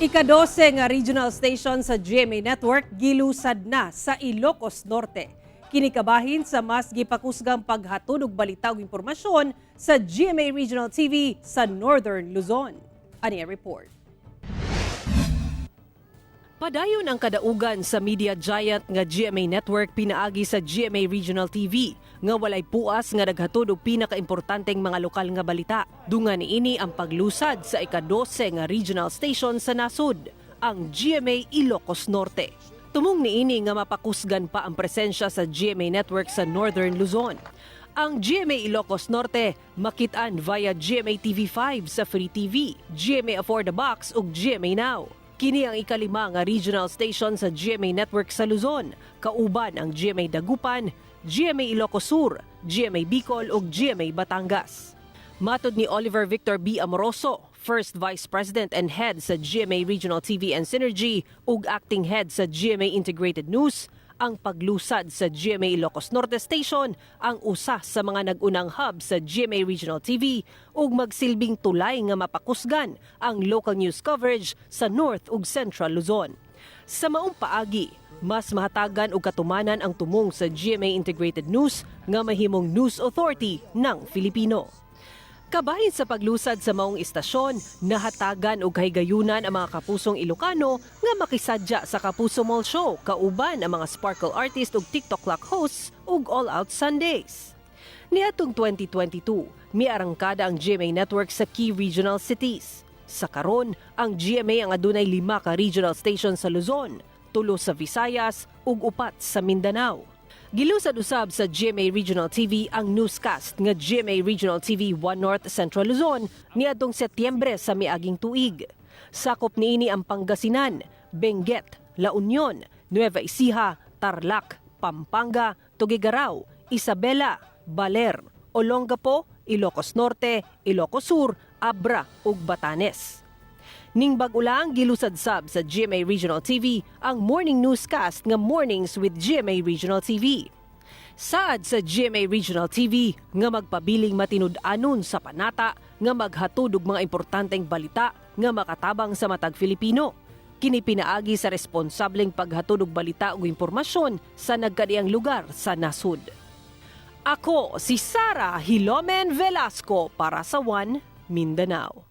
Ikadose nga regional station sa GMA Network gilusad na sa Ilocos Norte. Kini kabahin sa mas gipakusgang paghatod og balita ug impormasyon sa GMA Regional TV sa Northern Luzon. Ani ang report. Padayon ang kadaugan sa media giant nga GMA Network pinaagi sa GMA Regional TV nga walay puas nga naghatod og pinakaimportanteng mga lokal nga balita. Dungan niini ang paglusad sa ika-12 nga regional station sa nasod, ang GMA Ilocos Norte. Tumong niini nga mapakusgan pa ang presensya sa GMA Network sa Northern Luzon. Ang GMA Ilocos Norte makitaan via GMA TV5 sa Free TV, GMA Affordabox ug GMA Now. Kini ang ikalima nga regional station sa GMA Network sa Luzon, kauban ang GMA Dagupan, GMA Ilocos Sur, GMA Bicol ug GMA Batangas. Matod ni Oliver Victor B. Amoroso, First Vice President and Head sa GMA Regional TV and Synergy ug Acting Head sa GMA Integrated News, ang paglusad sa GMA Ilocos Norte Station ang usa sa mga nag-unang hub sa GMA Regional TV ug magsilbing tulay nga mapakusgan ang local news coverage sa North ug Central Luzon. Sa maong paagi, mas mahatagan og katumanan ang tumong sa GMA Integrated News nga mahimong news authority ng Filipino. Kabahin sa paglusad sa maong istasyon, nahatagan og kahigayunan ang mga kapusong Ilocano nga makisadya sa Kapuso Mall Show kauban ang mga Sparkle artist ug TikTok Clock hosts ug All Out Sundays. Niadtong 2022, miarangkada ang GMA Network sa key regional cities. Sa karon, ang GMA ang adunay lima ka regional station sa Luzon, tulo sa Visayas ug upat sa Mindanao. Gilusad usab sa GMA Regional TV ang newscast nga GMA Regional TV 1 North Central Luzon niadtong Setyembre sa miaging tuig. Sakop niini ang Pangasinan, Benguet, La Union, Nueva Ecija, Tarlac, Pampanga, Tuguegarao, Isabela, Baler, Olongapo, Ilocos Norte, Ilocos Sur, Abra ug Batanes. Ning bag-o lang, gilusad sab sa GMA Regional TV ang morning newscast nga Mornings with GMA Regional TV. Saad sa GMA Regional TV nga magpabiling matinud-anon sa panata nga maghatod og mga importanteng balita nga makatabang sa matag Filipino. Kini pinaagi sa responsableng paghatod og balita ug impormasyon sa nagkadiang lugar sa nasud. Ako si Sara Hilomen Velasco para sa One Mindanao.